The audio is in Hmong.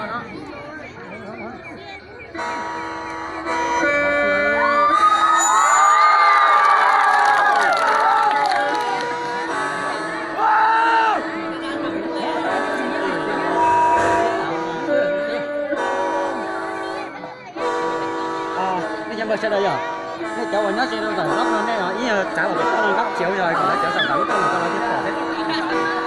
Nej cov npawg sawv daws yog, nej cov uas nyob ze rau ntawm nrob no nej ib yog txav uas pem toj no nqab txiav yog kom lawv cov saum ntawm lub toj no tau lawv thiaj pom thiab.